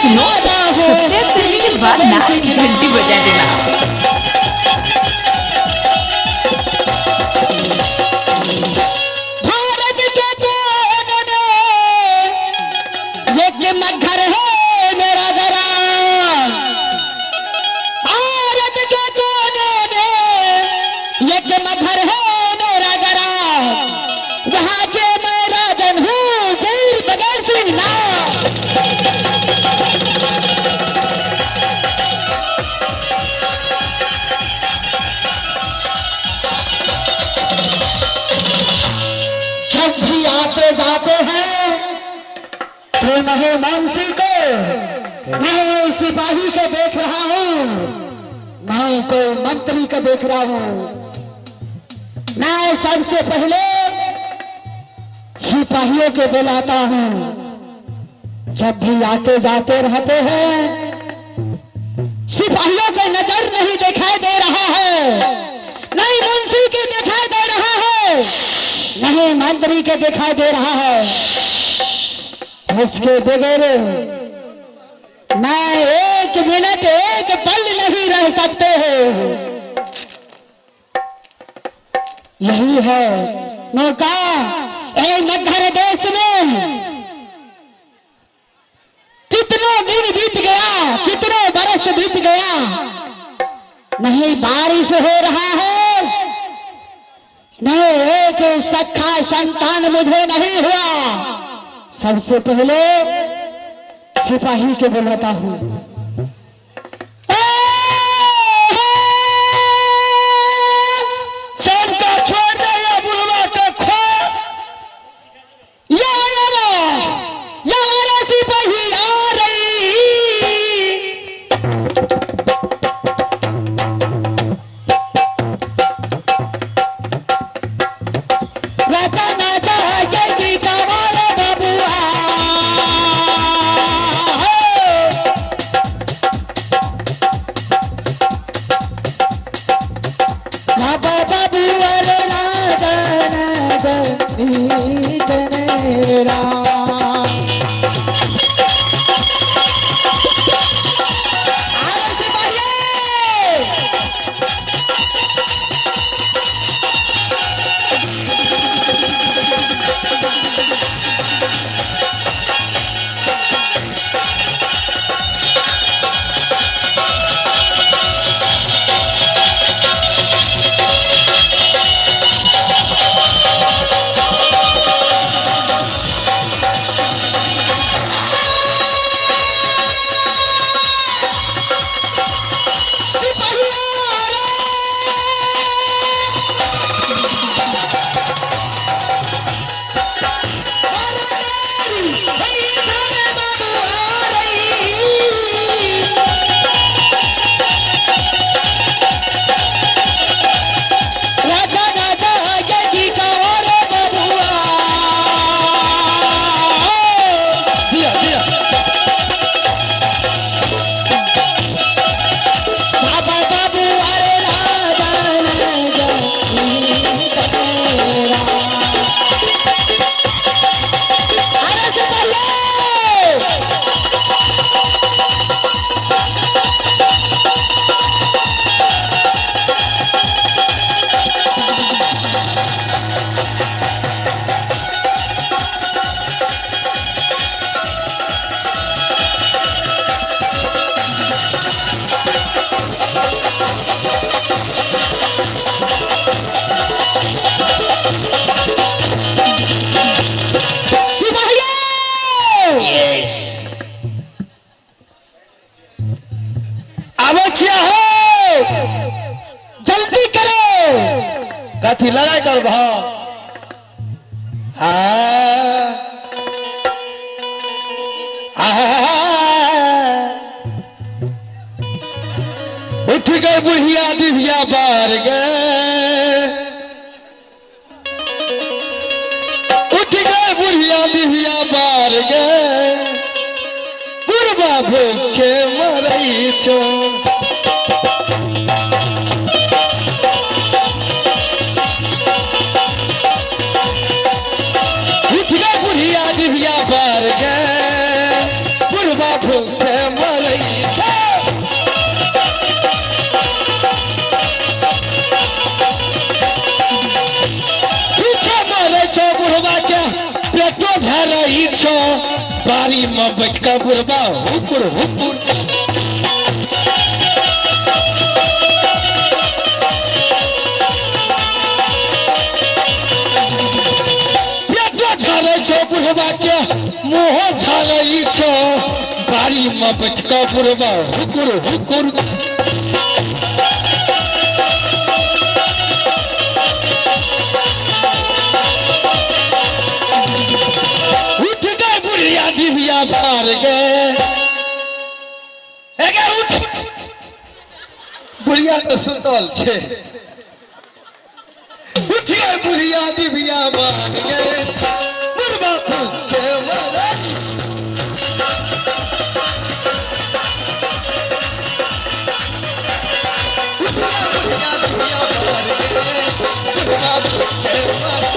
सुनो, राजा हूँ सब्सक्राइब करने के बाद ना घंटी बजा देना। भारत के कोने में एक मगर है मेरा गरा। भारत के कोने में एक मगर है मेरा गरा, वहाँ के मैं राजन हूँ वीर बगैर सिंह ना। जब भी आते जाते हैं तो नहीं मानसी को, नहीं सिपाही को देख रहा हूं, नहीं कोई मंत्री को देख रहा हूं। मैं सबसे पहले सिपाहियों के बुलाता हूं। जब भी आते जाते रहते हैं, सिपाहियों के नजर नहीं दिखाई दे रहा है, नहीं मुंशी के दिखाई दे रहा है, नहीं मंत्री के दिखाई दे रहा है। उसके बगैर मैं एक मिनट एक पल नहीं रह सकते हो। यही है मौका ए मगर देश में कितनों दिन बीत गया, कितनों बरस बीत गया, नहीं बारिश हो रहा है, नहीं एक सखा संतान मुझे नहीं हुआ। सबसे पहले सिपाही के बुलाता हूं। सबका छोड़ दे या बुढ़वा के खो। या या या सिपाही आ रही। रचना चाहिए गीता वाले बबुआ। बाबा बबुआ रे राजा गीत मेरा। आगे सिपाहिये। राजा राजा यही कहो बबुआ। दिया दिया। बाबा बाबू अरे राजा राजा मेरा। अरे सिपाहियों। सिपाहियों। आबै छियै हो। जल्दी करो। कथी लड़ाई करबह? हाँ उठ गए बुढ़िया दिव्या बार गए, उठ गए बुढ़िया दिव्या बार गए, बुढ़बा भूखे मरई छो। उठ गए बुढ़िया दिव्या बार गए, बुढ़बा भूखे भूखे मरै छै। भूखे मरै छौ बुढ़वा के पेटो झरै छौ, बाड़ी में बैठ के बुढ़वा हुकुर हुकुर। पेटो झरै छौ बुढ़वा के, मुँहो झरै छौ, बाड़ी में बैठ के बुढ़वा हुकुर हुकुर। उठ गए बुढ़िया डिबिया मार गए, एगे उठ बुढ़िया तो सुतल छे। उठ गए बुढ़िया डिबिया मार गए, बुढ़वा भूखे मरे। उठ गए बुढ़िया डिबिया मार गए, बुढ़वा भूखे मरे।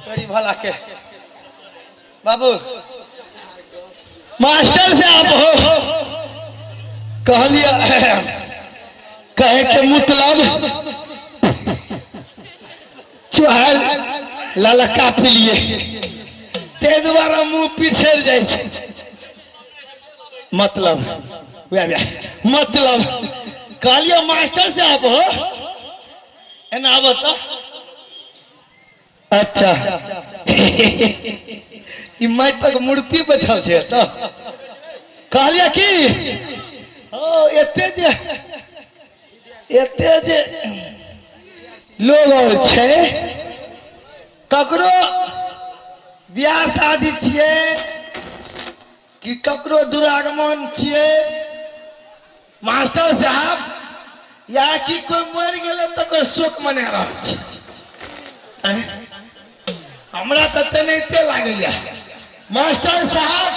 तोरी भला के बाबू मास्टर साहब हो, कहलिए कहे के मतलब चुहार ललका पिलिए ते दुआरे मुंह पिछड़ जाइ छै। मतलब वएह वएह मतलब कहलिए मास्टर साहब हो, एना आबऽ तऽ। अच्छा, ई माटिक मूर्ति बैठल छै तऽ कहलिए की ओ एते जे लोग और छै, ककरो बियाह शादी छियै कि ककरो दुरागमन छियै मास्टर साहब, या कि कोई मरि गेलै तऽ कोई शोक मना रहल छै। आँय? हमरा तऽ तेनाहिते लागैया मास्टर साहब।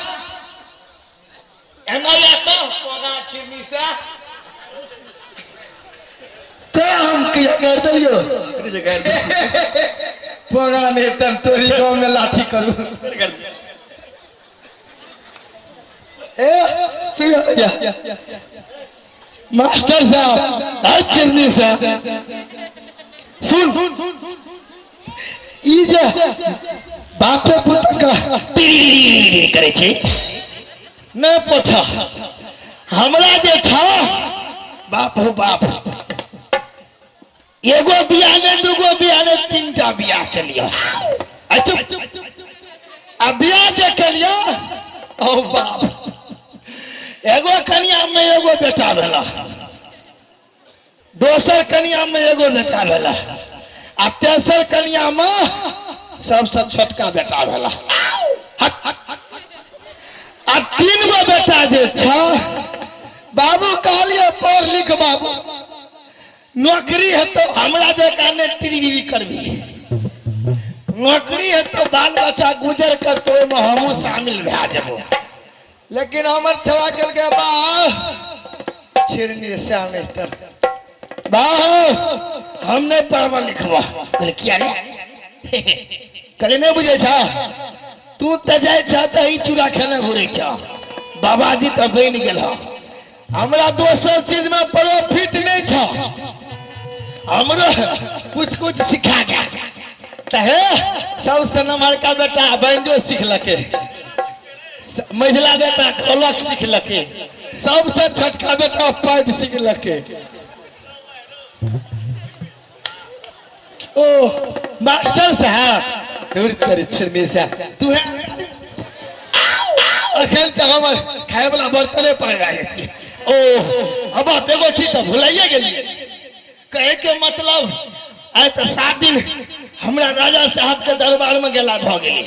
एना या तऽ पोगा छिरनी से ते हम किया कर देलियो पोगा नहीं तब तोरी गाँव में लाठी करू। ए तू या मास्टर साहब आज चिरनी साहब सुन, ई जे बापे पुत का करे छै नहि पोछा, हमरा जे छा बाप हो बाप, एगो बियाह ने दूगो बियाह ने तीनटा बियाह के लिया। अच्छा आ बियाह जे के लिया ओ बाप, एगो कनिया में एगो बेटा भेला, दोसर कनिया में एगो बेटा भेला, आ तेसर कनिया में सबसे छोटका बेटा भेला। आ तीन गो बेटा जे छा बाबू, कहलिए पढ़ लिख बाबू नौकरी है तो हमरा जकाँ नहि तिरिगिरी करबी, नौकरी है तो बाल बच्चा गुजर कर तो ओहिमे हमहूँ शामिल भए जेबो। लेकिन हमर छौड़ा कहलकै बा छिरनी श्याम तर बा हम नहि पढ़ब लिखब। कहले किया रे? कहले नहि बुझै छ तू तऽ जाइ छ तऽ ई चूड़ा खेने घुरै छ, बाबाजी तऽ बनि गेल। हमरा दोसर चीज में प्रॉफिट नहीं था, हमरो कुछ कुछ सिखा गया तऽ हे सबसे नमहरका बेटा बैंजो सिखलकै, मझिला बेटा ढोलक सिखलकै, सबसे छोटका बेटा पाइप सिखलकै। ओ मास्टर साहब दूर करी छिरनी साहब तू है अखन तऽ हमर खाय वाला बर्तने पर रहे। ओ अब बाप एगो चीज तऽ भुलाइए गेलियै। कहे के मतलब आइ तऽ 7 दिन हमरा राजा साहब के दरबार में गेला भऽ गेलै,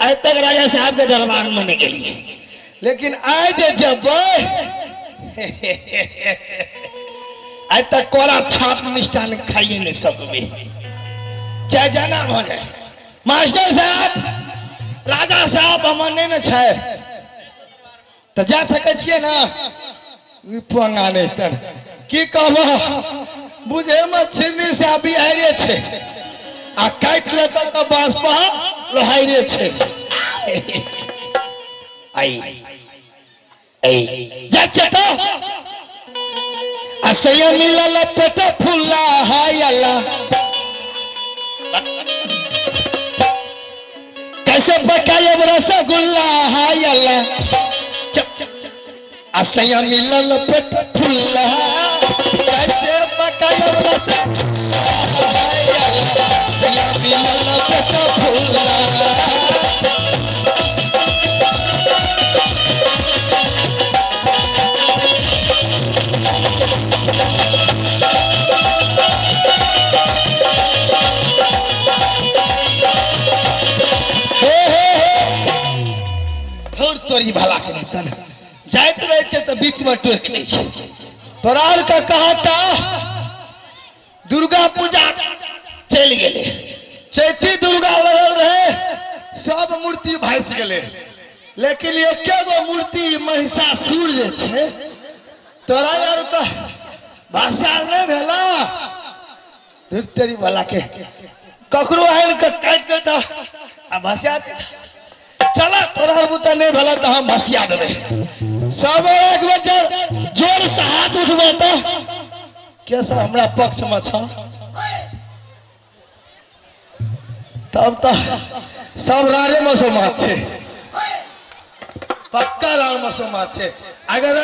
आइ तक राजा साहब के दरबार में नहि गेलियै, लेकिन आइ जे जेबै आइ तक कोरा छाप मिष्ठान खाइए नहि सकबै, चाहे जाना भऽ जाए। मास्टर साहब राजा साहब हमर नहि ने छै। तऽ जा सकै छियै ने ई पंगा नहि तर की कहबो बुझेमे छिन्नी से अभी आइरे छै आ काटि लेतऽ तऽ बाँस पर लोहाइरे छै आई आई जाइ छियै तऽ आ सैया मिलल पेट फुला हाय अल्लाह कैसे पकायब रसगुल्ला हाय अल्लाह आ सैया मिलल पेट फुला कैसे पकायब रसगुल्ला हाय अल्लाह सैया मिलल पेट फुला। हे हे हे धुर तोरी भला के नहीं तन जाइत रहे छै तऽ बीच में टोकि दै छै। तोरा आरके कहता दुर्गा पूजा चलि गेलै, चैती दुर्गा लगल रहे, सब मूर्ति भासि गेलै, लेकिन एके गो मूर्ति महिषासुर जे छै तोरा आरके भाषा नहि भेला। धुर तेरी भला के ककरो आनि के काटि के तऽ आ भसिया दे। चल तोरा आर बुते नहि भेला तऽ हम भसिया देबै। सब एक बेर जोर से हाथ उठबै तऽ के सब हमरा पक्ष में छ, तब तऽ सब रारे मसोमात छै, पक्का रार मसोमात छै। अगर